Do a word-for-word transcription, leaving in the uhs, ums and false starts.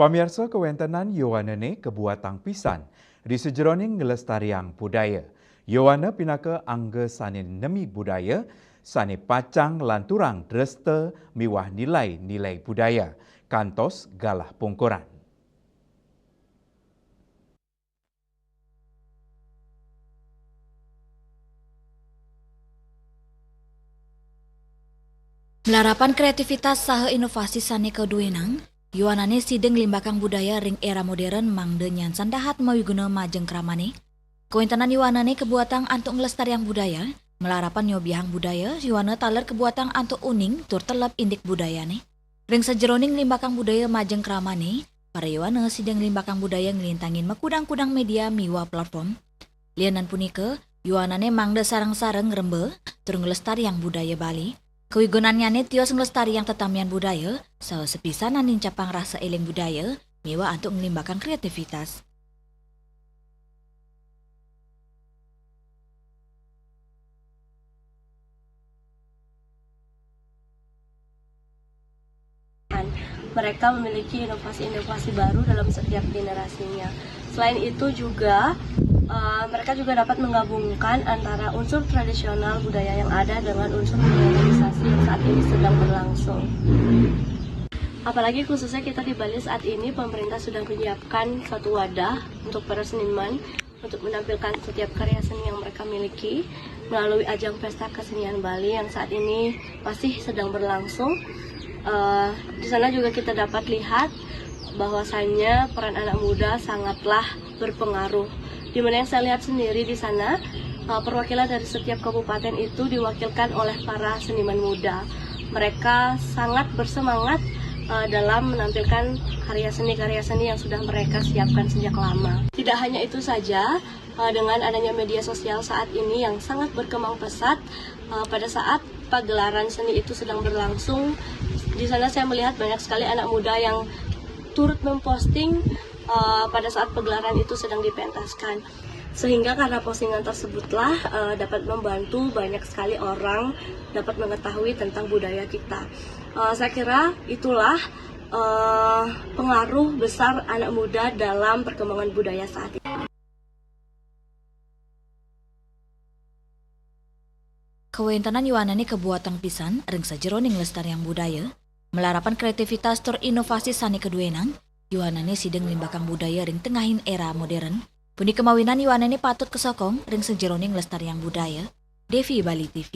Pamiarsa, kawéntenan yowanane kabuatang pisan ri sajeroning nglestariang budaya. Yowana pinaka angga sane nemi budaya, sane pacang nglanturang dresta miwah nilai-nilai budaya kantos galah pungkuran. Malarapan kreativitas saha inovasi sane kaduenang, yowanane sida nglimbakang budaya ring era modern mangda nyansan dahat mawiguna majeng kramane. Kawéntenan yowanane kabuatang antuk nglestariang budaya, malarapan nyobihang budaya, yowana taler kabuatang antuk uning tur teleb indik budayane. Ring sajeroning nglimbakang budaya majeng kramane, para yowana sida nglimbakang budaya nglintangin makudang-kudang media miwah platform. Lianan punika, yowanane mangda sareng-sareng ngremba tur nglestariang budaya Bali. Kawigunannyane tios nglestariang tetamian budaya, saha sapisanan nincapang rasa eling budaya, miwah antuk nglimbakang kreativitas. Mereka memiliki inovasi-inovasi baru dalam setiap generasinya. Selain itu juga, eh, mereka juga dapat menggabungkan antara unsur tradisional budaya yang ada dengan unsur modernisasi yang saat ini sedang berlangsung. Apalagi khususnya kita di Bali saat ini, pemerintah sudah menyiapkan suatu wadah untuk para seniman untuk menampilkan setiap karya seni yang mereka miliki melalui ajang Pesta Kesenian Bali yang saat ini masih sedang berlangsung. Eh, di sana juga kita dapat lihat bahwasanya peran anak muda sangatlah berpengaruh. Di mana yang saya lihat sendiri di sana, eh, perwakilan dari setiap kabupaten itu diwakilkan oleh para seniman muda. Mereka sangat bersemangat, eh, dalam menampilkan karya seni-karya seni yang sudah mereka siapkan sejak lama. Tidak hanya itu saja, eh, dengan adanya media sosial saat ini yang sangat berkembang pesat, eh, pada saat pagelaran seni itu sedang berlangsung, di sana saya melihat banyak sekali anak muda yang turut memposting, eh, pada saat pagelaran itu sedang dipentaskan. Sehingga karena postingan tersebutlah, eh, dapat membantu banyak sekali orang dapat mengetahui tentang budaya kita. Eh, saya kira itulah, eh, pengaruh besar anak muda dalam perkembangan budaya saat ini. Kawéntenan yowanane kabuatang pisan ring sajeroning nglestariang budaya, malarapan kreativitas tur inovasi sane kaduenang, yowanane sida nglimbakang budaya ring tengahing era modern. Punika mawinan yowanane patut kasokong ring sajeroning nglestariang budaya. Devi, Bali T V.